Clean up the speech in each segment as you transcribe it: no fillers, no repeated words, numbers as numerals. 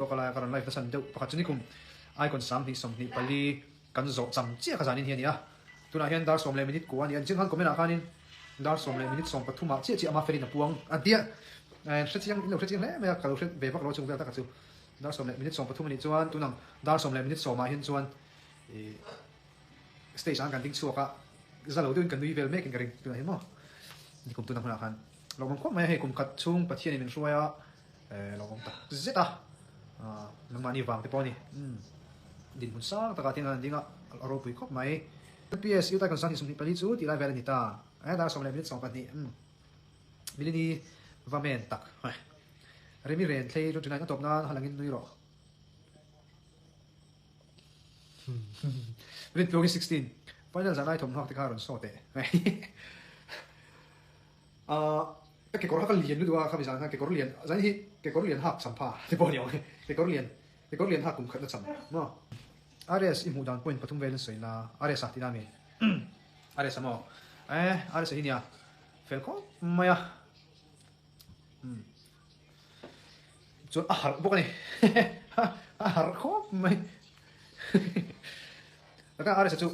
Ka laia ka rawn live nasan deuh pakhat chu nikum icon 2024 kan zawh cham chiah kha zanin hi a ni a. Tunah hian dar sawm leh minute kua a ni a, engchin khan comment ah khanin dar sawm leh minute sawm pathum ah chiah chiah ama felin a puang a tia. Hre chiang in lo hre chiang hle mai a, ka lo hre ve vak lo a chung vel taka chu. Dar sawm leh minute sawm pathum a nih chuan tunang dar sawm leh minute sawm ah hian chuan ih stage ah khan kan ding chhuak a, za lo deuhin ka nui vel mekin ka ring tunah hian maw nikum tunang hunah khan lawmawm khawp mai a, hei kum khat chhung Pathianin min hruai a. Lo awm tak zet a, nangmahni vang te pawh a ni. Dinhmun sang takah te hian an ding a, a ropui khawp mai. PS, Utah Concern hi 24 chu tih lai vel a ni ta. Dar sawm leh minute 12 Milini va men tak. Remi ren thlei chu tonight a tawp nan halangin nui rawh. Minute 16 Final zan ai thawmhnuak te kha rawn saw teh. Ahh ka kekawr kha ka lian lutuk a khami zan khan kekawr lian zan hi kekawr lian hak cham pha ti pawh a ni awm e kekawr lian kekawr lian hak kum khat na cham maw RS i hmuh dan point pathum vel in sawi la RS a ti na mi RS a maw eh RS a hi nia fel khawp mai a umm chuan a harh bawk a ni a harh khawp mai taka RS a chu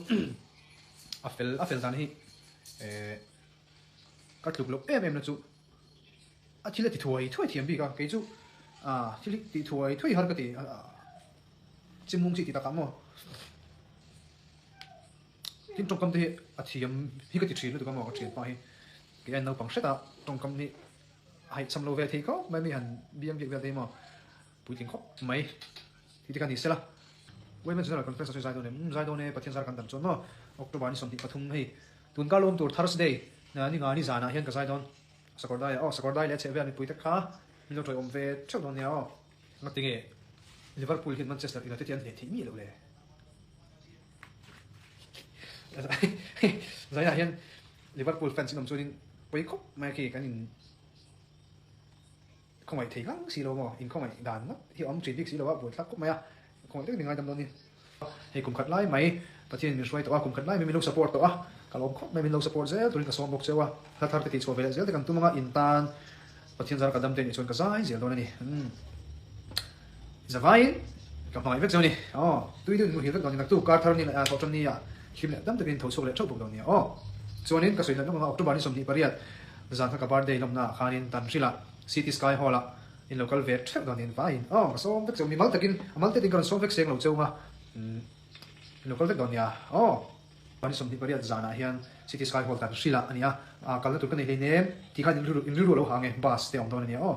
a fel a fel dan hi eh. Ka tluk loh em em na chu a thil a ti thuai thuai thiam bik a, kei chu thil hi tih thuai thuai har ka ti chimung chi tih takah maw tin tawngkam te hi a thiam hi ka ti thin lutuk a maw ka thian pa hi kei a naupang hret a tawngkam hi a haihcham lo ve thei khawp mai mi han biang biak vel te hi maw puitling khawp mai tih te kha ni sela Women's General Conference a sawi zai dawn em zai dawn e Pathian zar kan dam chuan maw October ni 23 hei Tun kar lawm tur Thursday ni nga ni zanah hian ka zai dawn Sakawrdai ah aw Sakawrdai leh a chheh vel mipui te kha min lo tawih awm ve theuh dawn nia aw. Ngati nge Liverpool hian Manchester United hi an hneh theih miah loh le? Zainah hian Liverpool fans in awm chuanin pawi khawp mai khi kan in khawngaih thei ngang si lo maw? In khawngaih dan ngawt hi a awm thin bik si lo a, buaithlak khawp mai a, khawngaih takin min ngaidam dawn ni. Hei kum khat lai mai Pathian min hruai tawh a, kum khat lai mai min lo support tawh a, ka lawm khawp mai min lo support zel turin ka sawm bawk cheu a, hla thar te tih chhuah ve leh zel te kan tum anga in tan Pathian zara ka dam te nih chuan ka zai zel dawn a ni. Umm zavaiin ka hmangaih vek cheu a ni. Aw tui deuhin muhil vek dawn ni naktuk kar thar ni leh thawh tan ni ah hlim leh dam takin tho chhuak leh theuh bawk dawn nia aw. Chuanin ka sawi hlat lawk anga October ni 28 zan kha ka birthday lawmna ah khanin tan hrilh ah City Sky Hall ah In lo kal ve theuh dawn in vaiin aw ka sawm vek cheu mimal takin a mal tetin ka rawn sawm vek seng lo cheu nga in lo kal vek dawn nia aw Pani 28 zanah hian City Sky Hall tan hrilh ah a ni a kalna tur ka nei hleinem tih khan in rilru a lo hang e bus te a awm dawn a nia aw.